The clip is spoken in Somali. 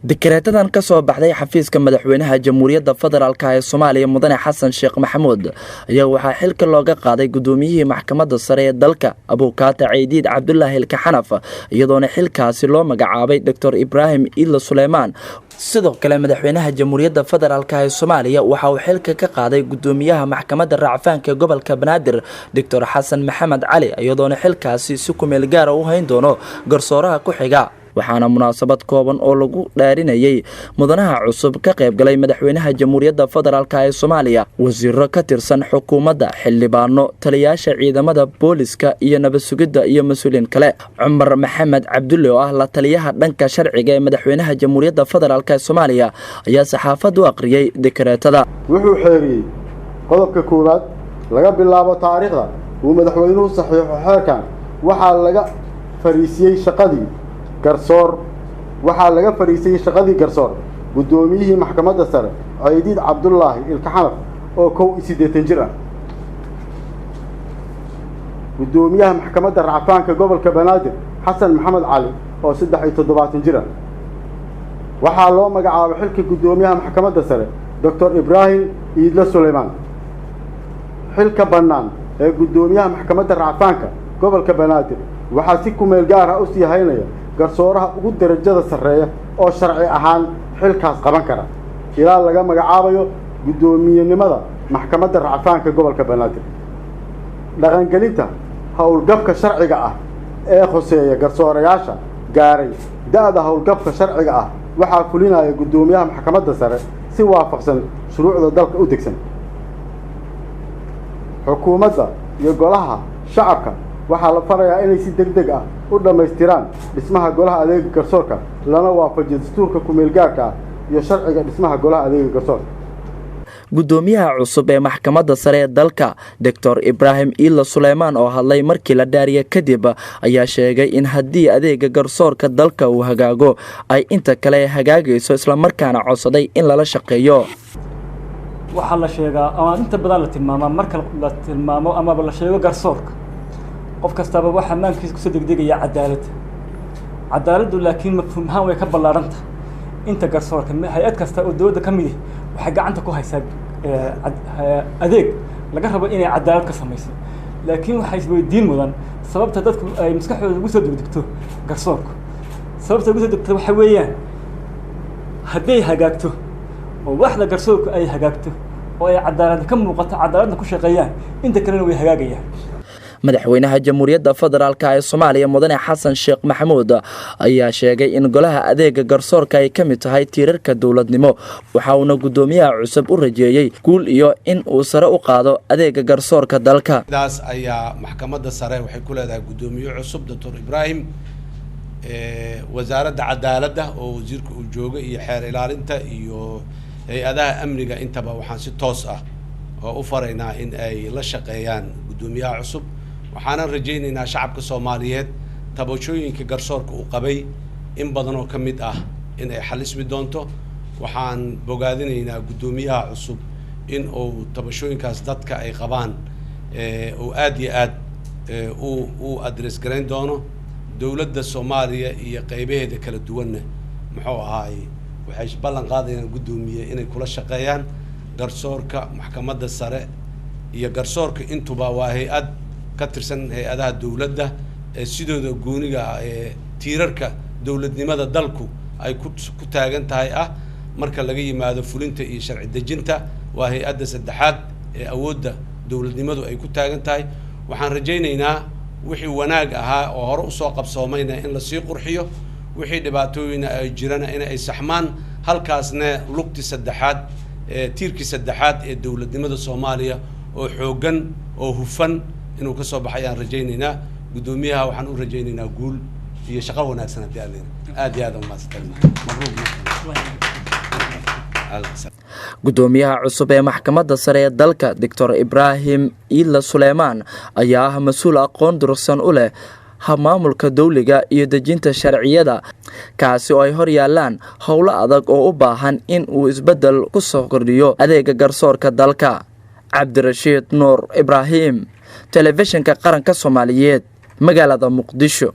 Dikareetadan ka soo baxday xafiiska madaxweynaha Jamhuuriyadda Federaalka ee Soomaaliya, Mudane Xasan Sheekh Maxamuud, ayaa waxaa xilka looga qaaday guddoomiyihii Maxkamadda Sare ee dalka, Abukaata Ceydiid Cabdulaahi Ilkaxanaf, iyadoona xilkaasi loo magacaabay Doctor Ibraahim Iidla Suleymaan. Sidoo kale, madaxweynaha Jamhuuriyadda Federaalka ee Soomaaliya waxa uu xilka ka qaaday gudoomiyaha Maxkamadda Racfaanka gobolka Banaadir, Doctor Xasan Maxamed Cali, iyadoona xilkaasi si kumeel gaara u hayn doono garsooraha ku xiga. Waxaana munaasabad kooban oo lagu dhaarinayay mudanaha cusub ka qayb galay madaxweynaha Jamhuuriyadda Federaalka ee Soomaaliya, wasiiro ka tirsan xukuumadda, xildhibaano, taliyaasha ciidamada booliska iyo nabad sugidda iyo mas-uuliyiin kale. Cumar Maxamed Cabdulle, oo ah la taliyaha dhanka sharciga ee madaxweynaha Jamhuuriyadda Federaalka ee Soomaaliya, ayaa saxaafad u aqriyey dikareetada. Wuxuu xeeriyey: qodobka koowaad, laga bilaabo taariikhda uu madaxweynuhu saxiixo xeerkan, waxaa laga fariisiyey shaqadii garsoor waxaa laga fadhiisayey shaqadii garsoor guddoomiyihii Maxkamadda Sare, Ceydiid Cabdulaahi Ilkaxanaf, oo 81 jir ah. Guddoomiyaha Maxkamadda Racfaanka gobolka Banaadir, Xasan Maxamed Cali, oo 73 jir ah, waxaa loo magacaabay xilka guddoomiyaha Maxkamadda Sare Doctor Ibraahim Iidle Suleymaan. Xilka bannaan ee guddoomiyaha Maxkamadda Racfaanka gobolka Banaadir waxaa si kumeel gaar ah u sii haynaya garsooraha ugu darajada sarreeya oo sharci ahaan xilkaas qaban kara, ilaa laga magacaabayo guddoomiyenimada Maxkamadda Racfaanka gobolka Banaadir. Dhaqangelinta howlgabka sharciga ah ee khuseeya garsoorayaasha gaaray da'da howlgabka sharciga ah waxaa fulinaya guddoomiyaha Maxkamadda Sare si waafaqsan shuruucda dalka u degsan. Xukuumadda iyo Golaha Shacabka waxaa la farayaa inay si deg deg ah u dhammaystiraan dhismaha Golaha Adeega Garsoorka, lana waafajiyo dastuurka ku-meelgaarka ah iyo sharciga dhismaha Golaha Adeega Garsoorka. Guddoomiyaha cusub ee Maxkamadda Sare ee dalka, Doctor Ibraahim Iila Suleymaan, oo hadlay markii la dhaariya kadib, ayaa sheegay in haddii adeega garsoorka dalka uu hagaago, ay inta kale hagaagayso, islamarkaana codsaday in lala shaqeeyo. Waxaa la sheegaa ama inta badan la tilmaamaa, marka la tilmaamo amaba la sheego garsoorka, qof kastaba waxaa maankiisa kusoo degdegaya cadaalad. Cadaaladdu laakiin mafhuum ahaan way ka ballaaranta inta garsoorka. Hay-ad kasta oo dowladda ka mid ah waxay gacanta ku haysaa adeeg laga rabo inay cadaalad ka samayso, laakiin waxay isweydiin mudan sababta dadku ay maskaxdooda ugu soo degdegto garsoorku. Sababta ugu soo degto waxa weeyaan, hadday hagaagto oo waxda garsoorku ay hagaagto oo ay cadaalad ka muuqato, cadaaladna ku shaqeeyaan, inta kalena way hagaagayaan. Madaxweynaha Jamhuuriyadda Federaalka ee Soomaaliya, Mudane Xasan Sheekh Maxamuud, ayaa sheegay in Golaha Adeega Garsoorka ay ka mid tahay tiirarka dowladnimo. Waxa uuna guddoomiyaha cusub u rajeeyey guul iyo in uu sare u qaado adeega garsoorka dalka. Sidaas ayaa Maxkamadda Sare waxay ku leedahay guddoomiye cusub, Doctor Ibraahim. Wasaaradda Cadaaladda oo wasiirka uu jooga iyo xeer ilaalinta iyo hay-adaha amniga intaba waxaan si toos ah oo u faraynaa in ay la shaqeeyaan guddoomiyaha cusub. Waxaanan rajaynaynaa shacabka Soomaaliyeed tabashooyinka garsoorka uu qabay in badan oo ka mid ah in ay xalismi doonto. Waxaan bogaadinaynaa guddoomiyaha cusub in uu tabashooyinkaas dadka ay qabaan uu aada iyo aad u address garayn doono. Dowladda Soomaaliya iyo qeybaheeda kala duwanna, muxuu ahaay, waxay ballan qaadayaan, guddoomiye, inay kula shaqeeyaan. Garsoorka Maxkamadda Sare iyo garsoorka intuba waa hay-ad ka tirsan hay-adaha dowladda ee sidooda gooniga ah ee tiirarka dowladnimada dalku ay ku taagan tahay ah. Marka laga yimaado fulinta iyo sharci dejinta, waa hay-adda saddexaad ee awoodda dowladnimadu ay ku taagan tahay. Waxaan rajaynaynaa wixii wanaag ahaa oo hore usoo qabsoomayna in lasii qurxiyo, wixii dhibaatooyina ay jirana in ay saxmaan, halkaasna lugti saddexaad ee tiirkii saddexaad ee dowladnimada Soomaaliya oo xooggan oo hufan inuu ka soo baxay ayaan rajaynaynaa. Guddoomiyaha waxaan u rajaynaynaa guul iyo shaqo wanaagsan haddii Alla aad iyo aad umahadsantahay. Mabruuk. Guddoomiyaha cusub ee Maxkamadda Sare ee dalka, Doctor Ibraahim Iidla Suleymaan, ayaa ah mas-uul aqoon durugsan u leh habmaamulka dowliga iyo dejinta sharciyada, kaasi oo ay hor yaalaan howlo adag oo u baahan in uu isbeddel ku soo kordhiyo adeega garsoorka dalka. Cabdirashiid Nuur Ibraahim, Telefishinka Qaranka Soomaaliyeed, magaalada Muqdisho.